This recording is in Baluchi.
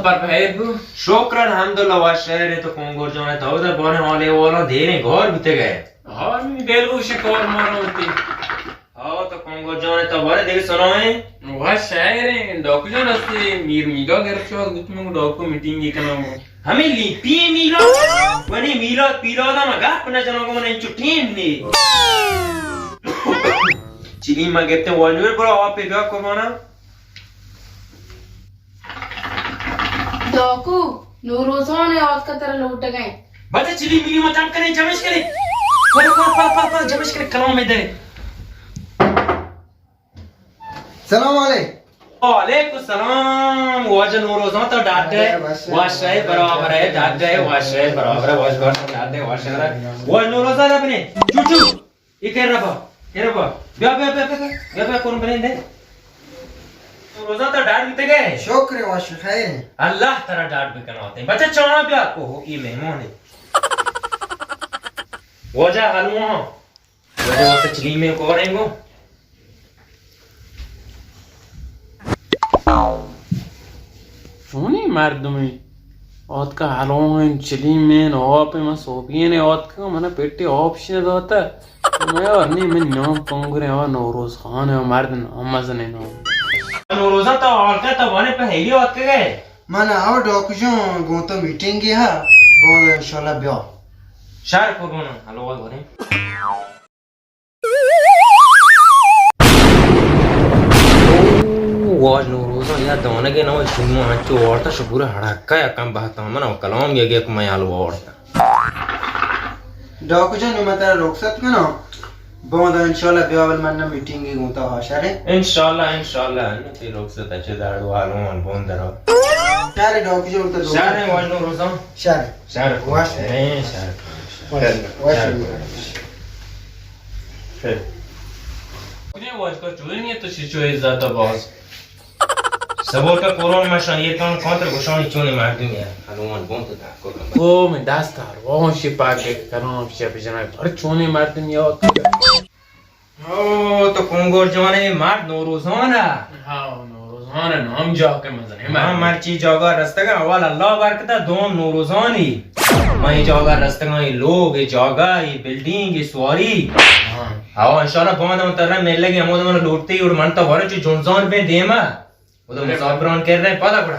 پر بہر بو۔ شکر الحمدللہ، وا شہر تو کنگور جان تو در بارے حالے والا دیریں گور بوتے گئے۔ ہاں، من دل گوش کور مارو تی۔ ہاں، تو کنگور جان تو بارے دیگه سنائیں۔ وا شہر ہیں، ڈاکو جان ہستے، میر میگا گھر چوک گت من ڈاکو میٹنگ کنم۔ ہمیں لیپی میلاد، ونی میلاد پیلاد ما گپ نہ جنو کو من انچو ٹیم نی۔ چلی ما گپتے واجور برا آپ پہ بیا قربانا۔ ڈاکو، نوروزان ہے، آتکا ترا لوٹ گئے۔ بچہ چلی میری مچام کرے، جمش کرے۔ پر، پر، پر، پر، پر، جمش کرے، کلام دے۔ سلام علیکم۔ وعلیکم السلام۔ واجہ نوروزان تو ڈاڈ ہے۔ واجہ برابر ہے، ڈاڈ ہے، واجہ برابر ہے، واجہ برابر ہے، ڈاڈ ہے، واجہ برابر ہے۔ واجہ نوروزان اپنے چوچو۔ اے کر ربا، اے ربا۔ بیا، بیا، بیا، بیا، بیا، بیا، کون بنے دے۔ نوروزان تو ڈاڈ بیتے گئے۔ شکر ہے، واجہ خیر ہے۔ اللہ ترا ڈاڈ بکناتے۔ بچہ چانا بیا کو، اے مہمان ہے۔ واجہ حلوان۔ وجہ واسطہ چلی میں کوریں گو۔ چونیں مردمے آتکا ہلویں چلیمیں آپ، من سوبینے آتکا، من پٹی آپ شنے داتا۔ میں ورنی من نام پنگریں، آ نوروز خان ہے، مرد نام مزنے نام۔ نوروزا تو آلکا تو بنے پہلی آتکا گئے۔ من او ڈاکو جان گوں تو میٹنگے ہا، باندا انشاءاللہ بیا۔ شر قربان، ہلو بارے۔ او، واج نوروزاں یا دانگے نہ، شما ہنچو وارتا شکور ہڑکا یا کم بہتا من او کلام یا گیا کہ میں ہلو وارتا۔ ڈاکو جان، نوں من ترا رخصت کناں۔ باندا انشاءاللہ بیا، ول من نہ میٹنگے گوں تو ہا، شر ایں؟ انشاءاللہ، انشاءاللہ، نہ تئی رخصت اچ داڑو حالوں بون درو۔ شر ایں ڈاکو جان، تو شر ایں واج نوروزاں۔ شر۔ شر۔ واش۔ اے، شر۔ واش۔ واش۔ شر۔ شر۔ کجے واج کا چوری نہیں ہے تو شیشو عزت باز۔ سبوت قرآن مشان یہ کان کانتر گشانی چونیں مردمی ہے۔ ہنومان بون تو دا کل۔ او من دست ہر وان شی پاک کنان شی بجنا پر چونیں مردمی ہے۔ او تو کنگور جوان ہے، مرد نوروزان ہے۔ ہاں، نوروزان ہے، نام جا کے مزن ہے۔ ہاں، مرد۔ مرچی جاگا رستگا اول اللہ برکتا، دوم نوروزانی۔ میں جاگا رستگا، یہ لوگ، یہ جاگا، یہ بلڈنگ، یہ سواری۔ ہاں۔ ہاں، انشاءاللہ باندا من ترا ملگی، ہمود من لوٹتے اور من تو ورچ جنزان بے دیما۔ وہ تو مسافران کر رہے ہیں، پتا پڑا۔